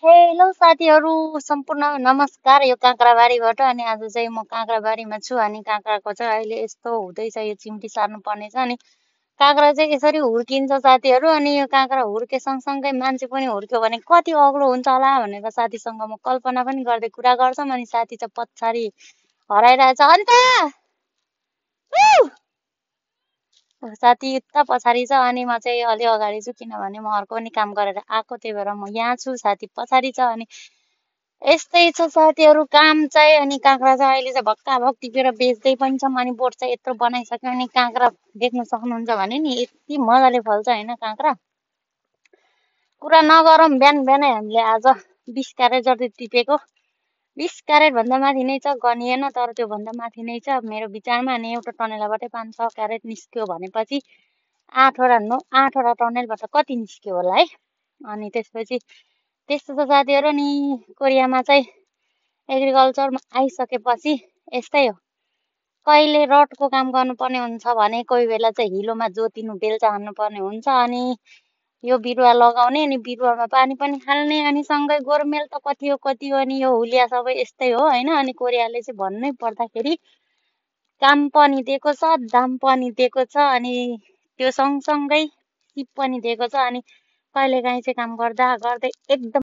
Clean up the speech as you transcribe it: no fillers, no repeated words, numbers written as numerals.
Hello साथीहरू सम्पूर्ण नमस्कार। यो काँक्राबारीबाट अनि आज चाहिँ म काँक्राबारीमा छु अनि काँक्राको चाहिँ अहिले यस्तो हुँदैछ, यो चिम्टी सार्नु पर्नेछ अनि काँक्रा चाहिँ यसरी हुर्किन्छ साथीहरू। अनि यो काँक्रा हुर्के सँगसँगै मान्छे पनि हुर्क्यो भने कति अग्लो हुन्छ होला भनेर साथीसँग म कल्पना पनि गर्दै कुरा गर्छौँ। अनि साथी चाहिँ पछाडि हराइरहेछ। अन्त साथी उता पछाडि छ अनि म चाहिँ अलि अगाडि छु, किनभने म अर्को पनि काम गरेर आएको, त्यही भएर म यहाँ छु, साथी पछाडि छ। अनि यस्तै छ साथीहरू काम चाहिँ। अनि काँक्रा चाहिँ अहिले चाहिँ भक्काभक टिपेर बेच्दै पनि छौँ। अनि बोट चाहिँ यत्रो बनाइसक्यो। अनि काँक्रा देख्न सक्नुहुन्छ भने नि यति मजाले फल्छ होइन काँक्रा, कुरा नगरौँ। बिहान बिहानै हामीले आज 20 क्यारेट जति टिपेको, 20 क्यारेट भन्दा माथि नै छ, गनिएन तर त्यो भन्दा माथि नै छ मेरो विचारमा। अनि एउटा टनेलाबाटै 5-6 क्यारेट निस्क्यो भनेपछि 8वटा टनेलबाट कति निस्क्यो होला है। अनि त्यसपछि त्यस्तो छ साथीहरू। नि कोरियामा चाहिँ एग्रिकल्चरमा आइसकेपछि यस्तै हो, कहिले रडको काम गर्नुपर्ने हुन्छ भने कोही बेला चाहिँ हिलोमा जोतिनु, बेल्चा हान्नुपर्ने हुन्छ। अनि यो बिरुवा लगाउने अनि बिरुवामा पानी पनि हाल्ने अनि सँगै गोरमेल त कति हो अनि यो हुलिया सबै यस्तै हो होइन। अनि कोरियाले चाहिँ भन्नै पर्दाखेरि काम पनि दिएको छ, दाम पनि दिएको छ अनि त्यो सँगसँगै सिप पनि दिएको छ। अनि कहिलेकाहीँ चाहिँ काम गर्दा गर्दै एकदम